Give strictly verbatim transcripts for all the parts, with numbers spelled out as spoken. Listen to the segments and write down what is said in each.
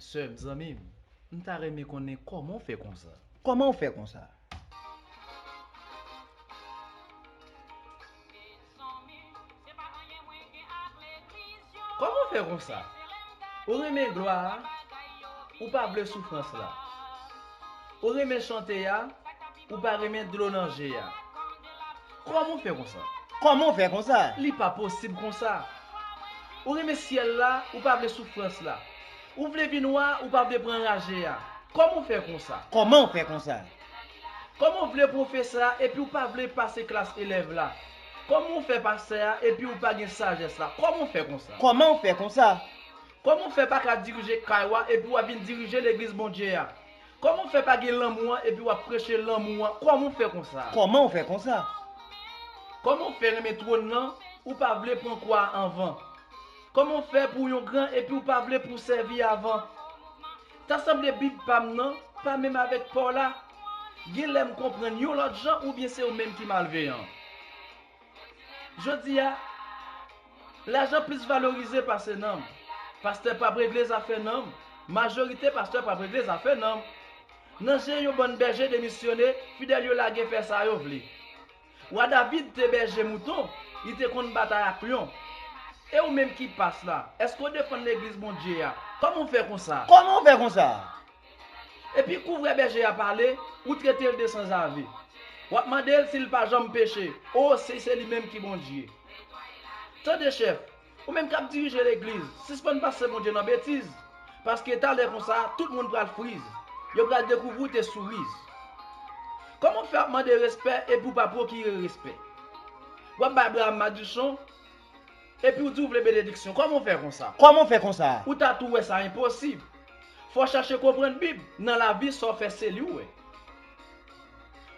Sè m, zanmi m, m ta renmen konnen kòman w fè konsa. Kòman w fè konsa? Kòman w fè konsa? Ou renmen glwa a, ou pa vle soufrans la. Ou renmen chante a, ou pa renmen dlo nan je a. Kòman w fè konsa? Kòman w fè konsa? Li pa posib konsa. Ou renmen syèl la, ou pa vle soufrans la. Ou vle vi nwa, ou pa vle pran raje a. Kòman w fè konsa? Kòman w fè konsa? Kòman w vle pwofesè a epi w pa vle pase klas elèv la? Kòman w fè pastè a epi w pa gen sajès la? Kòman w fè konsa? Kòman w fè konsa? Kòman w fè pa ka dirije kay w a epi w ap vin dirije legliz Bondye a? Kòman w fè pa gen lanmou an epi w ap preche lanmou an? Kòman w fè konsa? Kòman w fè konsa? Kòman w fè renmen twòn nan, ou pa vle pran kwa a anvan? Kòman w fè pou w yon gran epi w pa vle pou w sèvi avan? Ta sanble Bib pa m nan pa menm avèk pa w la. Gen lè m konprann yon lòt jan oubyen se ou menm ki malveyan. Jodi a, lajan plis valorize pase nanm. Pastè p ap regle zafè nanm. Majorite pastè p ap regle zafè nanm. Nan je yon bann bèje demisyone, fidèl yo lage fè sa yo vle. Wa David te bèje mouton, li te konn batay ak lyon. E ou menm ki pas la, èske w defann legliz Bondye a? Kòman w fè konsa? Kòman w fè konsa? Epi kou vrè bèje a pale, ou trete l de sanzave. W ap mande l si l pa janm peche. O, si se li menm ki Bondye. Tande chèf, ou menm k ap dirije legliz, sispann pase Bondye nan betiz. Paske talè konsa, tout moun pral friz. Yo pral dekouvri w te sou riz. Kòman w fè ap mande respè epi w pa pwokire respè? W ap bay Abraham madichon, epi w di w vle benediksyon. Kòman w fè konsa? Kòman w fè konsa? Ou ta tou wè sa enposib. Fò w chache konprann Bib, nan lavi sa w fè se li w wè.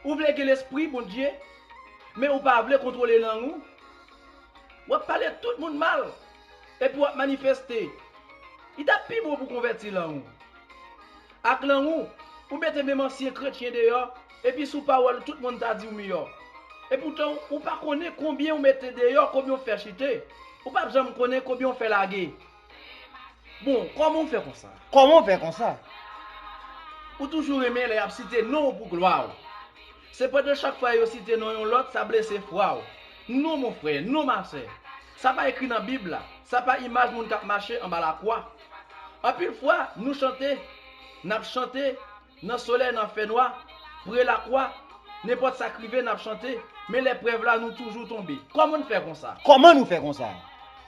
Ou vle gen lespri Bondye, men ou pa vle kontwole lang ou. W ap pale tout moun mal, epi w ap manifeste. Li t ap pi bon pou w konvèti lang ou. Ak lang ou, ou mete menm ansyen kretyen deyò, epi sou pawòl ou tout moun ta di w miyò. Epoutan, ou pa konnen konbyen ou mete deyò, konbyen ou fè chite. Ou p ap janm konnen konbyen ou fè lage. Bon, kòman w fè konsa? Kòman w fè konsa? Ou toujou renmen lè y ap site non w pou glwa w. Sepandan, chak fwa yo site non yon lòt, sa blese fwa w. Non, mon frè, non, ma sè. Sa pa ekri nan Bib la. Sa pa imaj moun k ap mache anba lakwa. Anpil fwa, nou chante, n ap chante, nan solèy, nan fènwa, pre lakwa, nenpòt sa k rive, n ap chante, men lè prèv la, nou toujou tonbe. Kòman n fè konsa? Kòman nou fè konsa?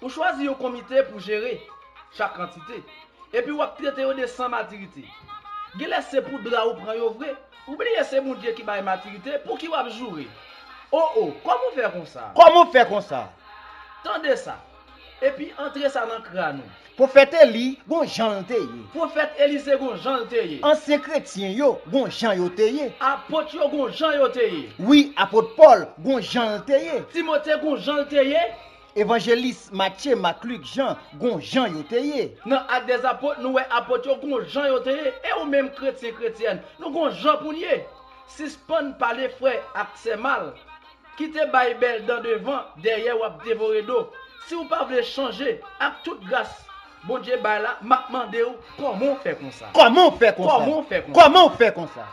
Ou chwazi yon komite pou jere chak kantite, epi w ap trete yo de san matirite. Genlè se pou dra ou pran yo vre. Ou bliye se Bondye ki bay matirite, pouki w ap joure? O, o, kòman w fè konsa? Kòman w fè konsa? Tande sa, epi antre sa nan kràn ou. Pwofèt Eli, gon jan l te ye. Pwofèt Elize gon jan l te ye. Ansyen kretyen yo, gon jan yo te ye. Apot yo gon jan yo te ye. Wi, apot Pòl, gon jan l te ye. Timote gon jan l te ye. Evanjelis Matye, Mak, Lik, Jan, gon jan yo te ye. Nan Ak dèzapot, nou wè apot yo gon jan yo te ye. E ou menm, kretyen, kretyèn, nou gon jan pou n ye. Sispann pale frè ak sè mal. Kite bay bèl dan devan, dèyè w ap devore do. Si w pa vle chanje, ak tout gras Bondye bay la, m ap mande w, kòman w fè konsa? Kòman w fè konsa? Kòman w fè konsa? Kòman w fè konsa?